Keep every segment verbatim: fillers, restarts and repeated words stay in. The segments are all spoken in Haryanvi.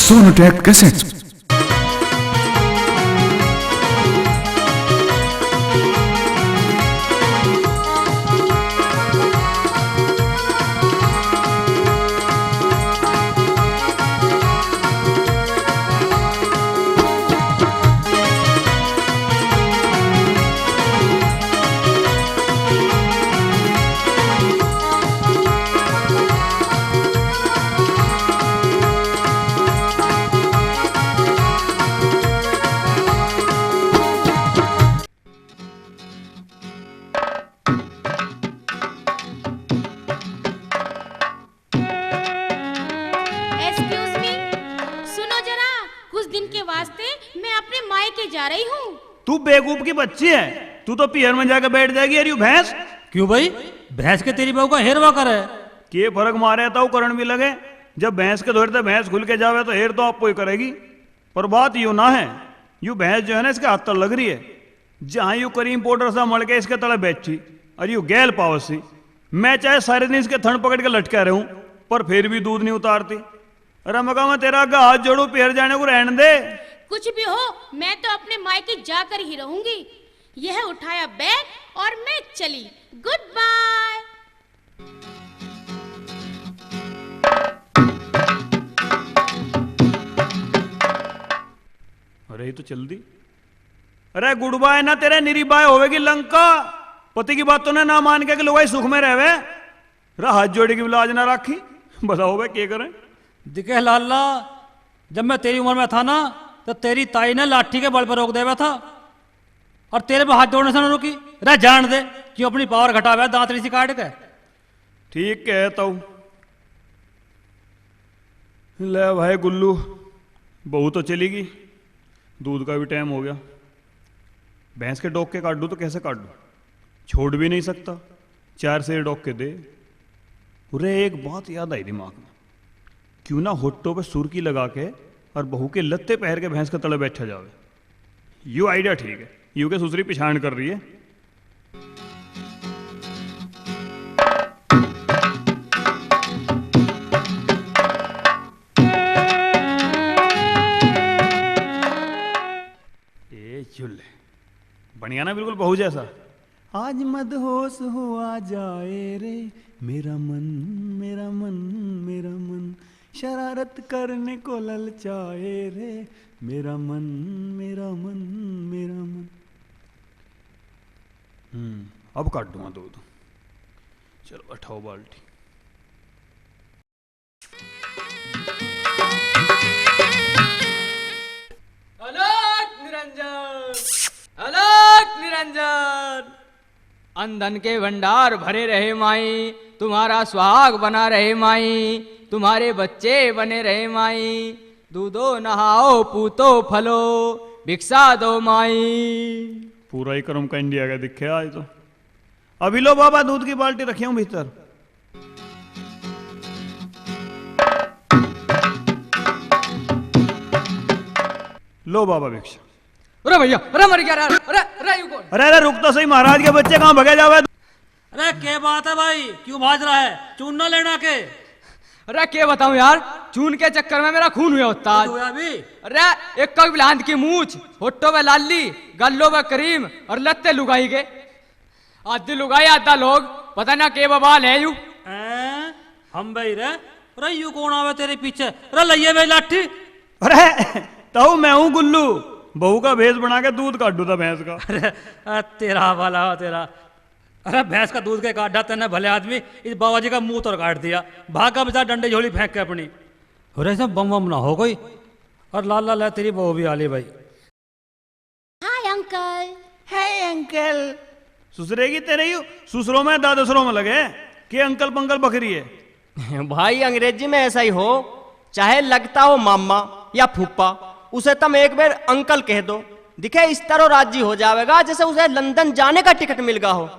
Sonotech Cassettes. Excuse me, सुनो जरा, कुछ दिन के वास्ते मैं अपने मायके जा रही हूँ। तू बेवकूफ की बच्ची है, तू तो पीहर में जाके बैठ जाएगी। अरे यू भैंस। क्यों भाई, भैंस के तेरी बहू का हेरवा करे? के फर्क मारे, ताऊ करण भी लगे। जब भैंस के धोर ते भैंस खुल के जावे तो हेर तो आपको ही करेगी। पर बात यू ना है, यू भैंस जो है ना, इसके हाथ तले लग रही है। जहाँ यू क्रीम पाउडर सा मल के इसके तले बैठी और यू गैल पावस सी, मैं चाहे सारे दिन इसके थन पकड़ के लटका रहूं, पर फिर भी दूध नहीं उतारती। अरे मका, मैं तेरा आगे हाथ जोड़ू, पीहर जाने को रहने दे। कुछ भी हो, मैं तो अपने मायके जाकर ही रहूंगी। यह उठाया बैग और मैं चली। Good bye. अरे, ये तो चल दी। अरे, गुड बाय ना, तेरे निरी बाय होवेगी लंका। पति की बातों ने ना मान के कि लुगाई सुख में रहवे। रा हाथ जोड़े की भी लाज ना राखी। बताओ भाई, के करें? दिखे लाला, जब मैं तेरी उम्र में था ना, तो तेरी ताई ने लाठी के बल पर रोक देवा था, और तेरे पे हाथ जोड़ने से ना रुकी। रह जान दे, क्यों अपनी पावर घटावे दांतड़ी सी काट के। ठीक है तो ले भाई गुल्लू, बहू तो चली गई, दूध का भी टाइम हो गया। भैंस के डोके काटूं तो कैसे काटूं, छोड़ भी नहीं सकता। चार से डोके दे। उरे, एक बात याद आई दिमाग में, क्यों ना होटो पे सुरकी लगा के और बहू के लत्ते पहर के भैंस के तले बैठा जावे। यू आइडिया ठीक है, यू के सुसरी पिछाण कर रही है। ए चुल्ले, बढ़िया ना, बिल्कुल बहू जैसा। आज मदहोश हुआ जाए रे मेरा मन, मेरा मन, मेरा मन, शरारत करने को ललचाए रे मेरा मन, मेरा मन, मेरा मन। हम्म, अब काट दूंगा दूध। चलो, उठाओ बाल्टी। अलख निरंजन, अलख निरंजन। अन धन के भंडार भरे रहे माई, तुम्हारा सुहाग बना रहे माई, तुम्हारे बच्चे बने रहे माई। दूधो नहाओ, पूतो फलो, भिक्षा दो माई। पूरा ही क्रम का इंडिया का दिखे आज तो। अभी लो बाबा, दूध की बाल्टी रखे हूँ भीतर। लो बाबा भिक्षा। अरे भैया, अरे मर गया रे, अरे, अरे यू कौन? अरे, अरे रुक तो सही, महाराज के बच्चे कहाँ भगे जावे? अरे क्या बात है भाई, क्यों भाज रहा है? चून ना लेना के? अरे क्या बताऊं यार, चून के चक्कर में मेरा खून हुआ होता आज। होया भी? अरे एक का भी लांद की मूछ, होठों पे लाली, गालों पे करीम और लत्ते लुगाई के। आधी लुगाई आधा लोग, पता ना के बवाल है यू। हैं? हम भाई रे, अरे यू कौन आवे तेरे पीछे? अरे लइए बे लाठी। अरे ताऊ, मैं हूँ गुल्लू, बहू का भेष बना के दूध काटू था भैंस का। अरे, अरे तेरा वाला तेरा। अरे भैंस का दूध के काटा तन्ने भले आदमी, इस बाबा जी का मुंह तोड़ काट दिया। भाग का बेचारा डंडे झोली फेंक के अपनी। अरे सब बम बम ना हो कोई। और लाल लाल है तेरी बहू भी आली भाई। Hi uncle. Hi uncle. सुसरेगी तेरे यू, सुसरों में दादसरों में लगे, के अंकल पंकल बकरी है। भाई, अंग्रेजी में ऐसा ही हो, चाहे लगता हो मामा या फूफा, उसे तुम एक बार अंकल कह दो, दिखे इस तरह राजी हो जावेगा जैसे उसे लंदन जाने का टिकट मिल गया हो।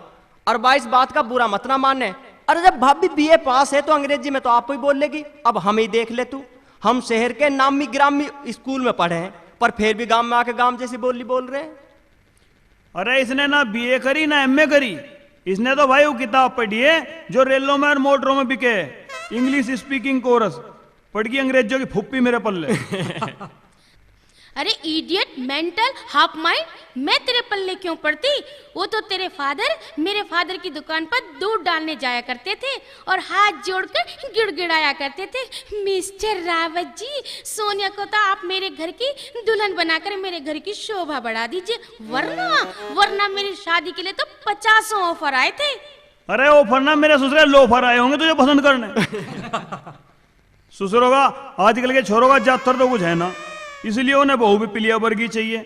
और भाई, इस बात का बुरा मत ना माने। अरे, जब भाभी बीए पास है तो अंग्रेजी में तो आप ही बोल लेगी। अब हम ही देख ले तू, हम शहर के नामी गिरामी स्कूल में पढ़े हैं, पर फिर भी गांव में आके गांव जैसी बोली बोल रहे हैं। अरे, इसने ना बीए करी ना एमए करी, इसने तो भाई वो किताब पढ़ी है जो रेलों में और मोटरों में बिके, इंग्लिश स्पीकिंग कोर्स। पड़ गई अंग्रेजों की फुप्पी मेरे पल्ले। अरे इडियट, मेंटल, हाफ माइंड, मैं तेरे पल्ले क्यों पड़ती? वो तो तेरे फादर मेरे फादर की दुकान पर दूध डालने जाया करते थे और हाथ जोड़कर गिड़गिड़ाया करते थे, "मिस्टर रावत जी, सोनिया को तो आप मेरे घर की दुल्हन बनाकर मेरे घर की शोभा बढ़ा दीजिए, वरना, वरना मेरी शादी के लिए तो पचासों ऑफर आए थे।" अरे ऑफर ना मेरे ससुरे, लोफर आए होंगे तुझे पसंद करने। ससुरों का, आजकल के छोरों का जातर तो कुछ है ना, इसलिए उन्हें बहू भी पिलिया वर्गी चाहिए।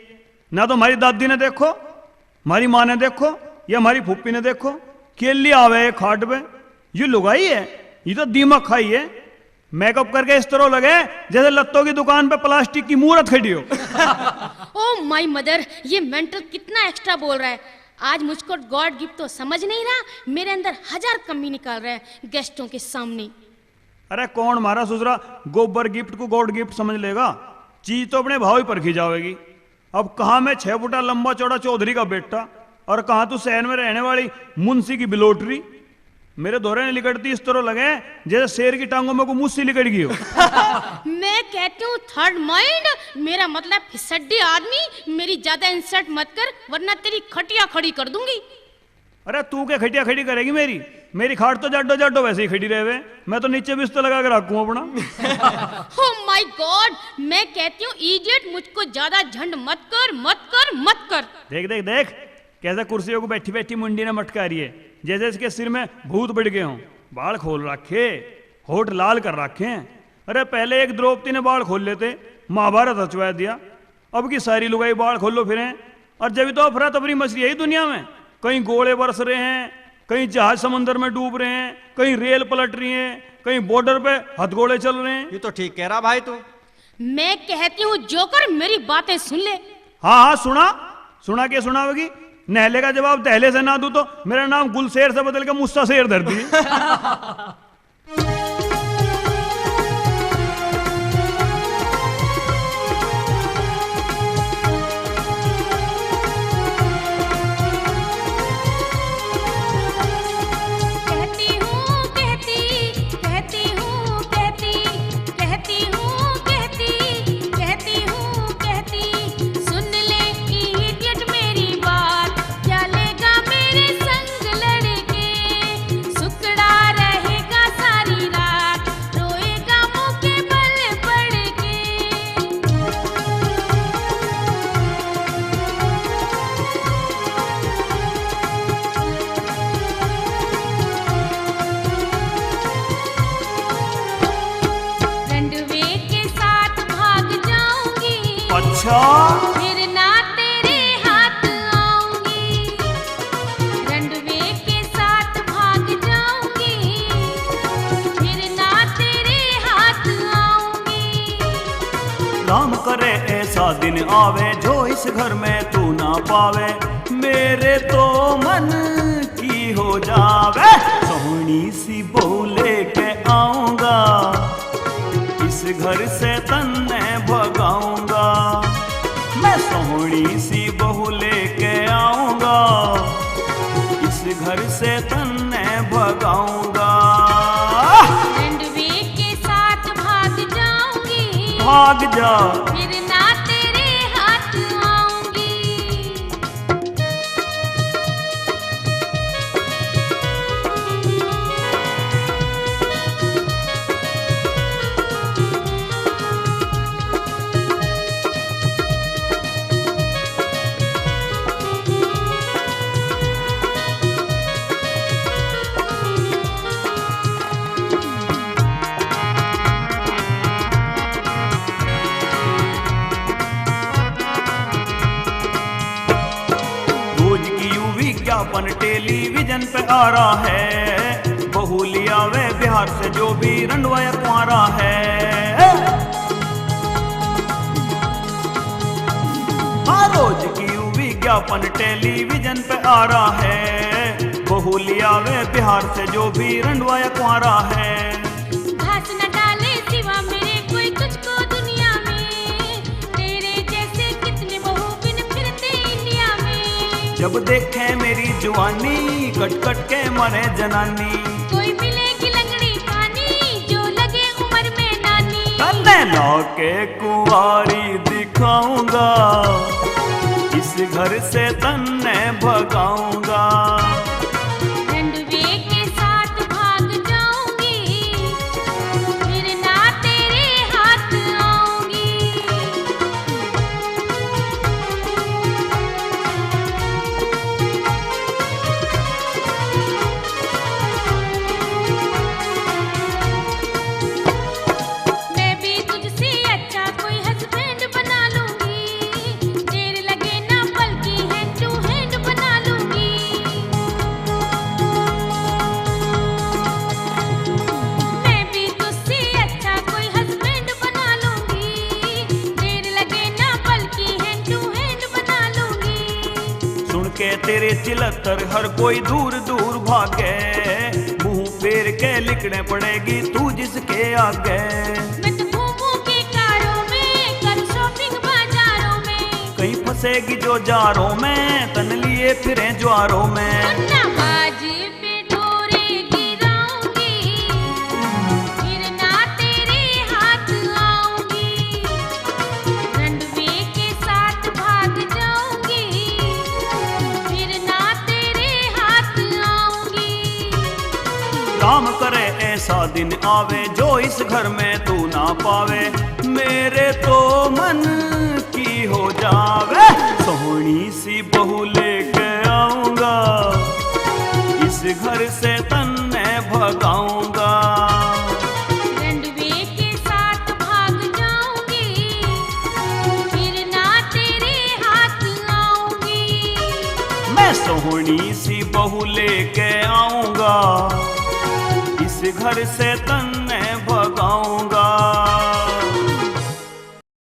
ना तो हमारी दादी ने देखो, हमारी माँ ने देखो, या हमारी फूफी ने देखो, केली आवे एक खाट पे, ये लुगाई है, ये तो दिमाग खाई है। मेकअप करके इस तरह लगे जैसे लत्तों की दुकान पे प्लास्टिक की मूरत खड़ी हो। ओ माय मदर, ये मेंटल कितना एक्स्ट्रा बोल रहा है। आज मुझको गॉड गिफ्ट तो समझ नहीं रहा, मेरे अंदर हजार कमी निकाल रहा है गेस्टों के सामने। अरे कौन मारा ससुरा गोबर गिफ्ट को गॉड गिफ्ट समझ लेगा? चीज तो अपने भाव ही परखी जावेगी। अब कहाँ मैं छह फुटा लंबा चौड़ा चौधरी का बेटा और कहाँ तू शहर में रहने वाली मुंशी की बिलोटरी। मेरे धोरे ने लिकड़ती इस तरह लगे जैसे शेर की टांगों में कोई मुस्सी लिकड़ गई हो। मैं कहती हूँ थर्ड माइंड, मेरा मतलब फिसड्डी आदमी, मेरी ज्यादा इंसल्ट मत कर वरना तेरी खटिया खड़ी कर दूंगी। अरे तू के खटिया खड़ी करेगी मेरी? मेरी खाट तो जाडो जाडो वैसे ही खड़ी रहे, मैं तो नीचे बिस्तर लगा के रखूं अपना। Oh my God, मैं कहती हूँ इडियट, मुझको ज्यादा झंड मत कर, मत कर, मत कर। देख देख देख, कैसे कुर्सियों को बैठी बैठी मुंडी ने मटका रही है, जैसे इसके सिर में भूत बढ़ गए हों। बाल खोल रखे, होठ लाल कर रखे हैं। अरे पहले एक द्रौपदी ने बाल खोल लेते, महाभारत रचवा दिया। अब की सारी लुगाई बाल खोलो फिरें। और जब तो अफरा तफरी मच रही है दुनिया में, कहीं गोले बरस रहे हैं, कहीं जहाज समंदर में डूब रहे हैं, कहीं रेल पलट रही है, कहीं बॉर्डर पे हथगोले चल रहे हैं। ये तो ठीक कह रहा भाई तू। मैं कहती हूँ जोकर, मेरी बातें सुन ले। हाँ हाँ, सुना सुना के सुनावेगी। नहले का जवाब दहले से ना दूं तो मेरा नाम गुलशेर से बदल के मुस्सा शेर धर दी। कहती हूँ, कहती, कहती हूँ, कहती, कहती हूँ, कहती, कहती हूँ, कहती, सुन ले इडियट मेरी बात, क्या लेगा मेरे संग लड़के, सुकड़ा रहेगा सारी रात, रोएगा मुंह के बल पड़ के। रंडवे के साथ भाग जाऊंगी। अच्छा। फिर ना तेरे हाथ आऊंगी। रंडवे के साथ भाग जाऊंगी। फिर ना तेरे हाथ आऊंगी। राम करे ऐसा दिन आवे, जो इस घर में तू ना पावे। मेरे तो मन की हो जावे। सोहनी सी बहू लेके आऊंगा, इस घर से तन्ने भगाऊंगा। मैं सोहनी सी बहू लेके आऊंगा, इस घर से तन्ने भगाऊंगा। रंडवे के साथ भाग जाऊंगी। भाग जा। फिर ना तेरे हाथ आऊंगी। रोज की यू विज्ञापन टेलीविजन पे आ रहा है, बहू लिया वे बिहार से जो भी रंडवा या कुंवारा है। हाँ, रोज की यू विज्ञापन टेलीविजन पे आ रहा है, बहू लिया वे बिहार से जो भी रंडवा या कुंवारा है। घास न डाले सिवा मेरे कोई तुझको दुनिया में, तेरे जैसे कितने बहू बिन फिरते इंडिया में। जब देखे मेरी जवानी, कट कट के मरे जनानी। कोई मिलेगी लंगड़ी कानी, जो लगे उम्र में नानी। लाके कुंवारी दिखाऊंगा, इस घर से तन्ने भगाऊंगा। रंडवे के साथ भाग जाऊंगी, फिर ना तेरे हाथ आऊंगी। मैं भी तुझसे अच्छा कोई हस्बैंड बना लूंगी, देर लगे ना बल्कि हैंड टू हैंड बना लूंगी। मैं भी तुझसे अच्छा कोई हस्बैंड बना लूंगी, देर लगे ना बल्कि हैंड टू हैंड बना लूंगी। सुन के तेरे चिलत्तर हर कोई दूर दूर भागे, मुंह फेर के लिकड़े पड़ेगी तू जिसके आगे। मैं तो घूमूंगी कारों में, करूँ शॉपिंग बाजारों में। कहीं फंसेगी जो जारों में, तन लिए फिरे ज्वारों में। सुनना बाजी पे डोरे गिराऊंगी, फिर ना तेरे हाथ आऊंगी। रंडवे के साथ भाग जाऊंगी, फिर ना तेरे हाथ आऊंगी। राम करे ऐसा दिन आवे, जो इस घर में तू ना पावे, मेरे तो मन की हो जावे। सोहनी सी बहू लेके आऊंगा, इस घर से तन्ने भगाऊंगा। रंडवे के साथ भाग जाऊंगी, फिर ना तेरे हाथ आऊंगी। मैं सोहनी सी बहू लेके आऊंगा, इस घर से तन